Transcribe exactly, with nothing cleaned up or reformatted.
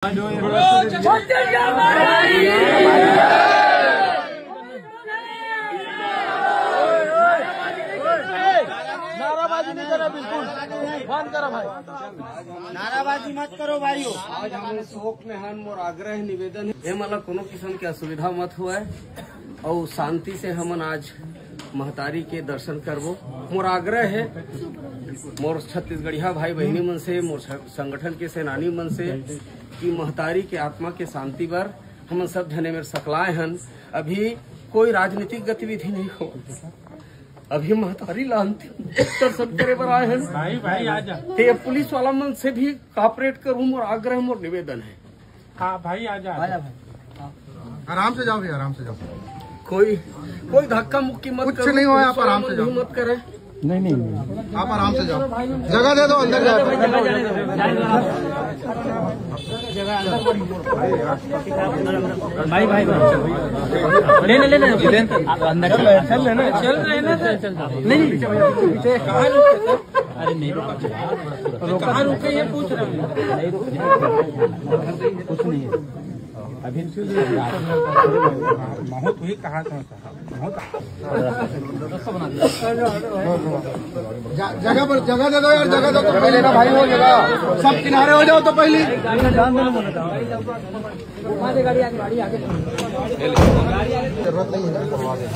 नाराबाजी नहीं करे, बिल्कुल बंद करो भाई। नाराबाजी मत करो भाइयों। आज हमन शोक में हन, मोर आग्रह निवेदन हे, ए मला कोनो किसम के असुविधा मत होवय। अउ शांति से हमन आज महतारी के दर्शन करबो। मोर आग्रह हे मोर छत्तीसगढ़िया भाई बहिनी मन से, मोर छ-, संगठन के सेनानी मन से, कि महतारी के आत्मा के शांति बर हमन सब झने मेर सकलाय हन। अभी कोई राजनीतिक गतिविधि नहीं हो, अभी महतारी ला अंतिम दर्शन करे बर आए हन। भाई, भाई, आ जा। ते पुलिस वाला मन से भी कॉपरेट करूं, मोर आग्रह, मोर निवेदन हे। हाँ भाई, आ जा, आ जा भाई। आराम से जाओ भैया, आराम से जाओ। कोई, कोई धक्का मुक्की मत कुछ करो, नहीं हुआ है, आप पुलिस वाला आराम से मन जाओ। भी मत करे। नहीं, नहीं, नहीं। आप आराम से जाओ, जगह दे दो, अंदर जाओ। भाई, भाई, भाई। ले, ले, ले, ले। आप अंदर चल, चल, चल, चल। नहीं, नहीं, पीछे, पीछे। कहाँ रुके? अरे नहीं रुका। कहाँ रुके ये पूछ रहे हैं। नहीं रुका। कुछ नहीं है। अभी बहुत हुई, कहाँ था? बहुत। जा-, जगह पर, जगह दे दो यार, जगह दो तो पहले ना भाई, वो जगह सब किनारे हो जाओ तो पहले। जरूरत नहीं है, करवा दे।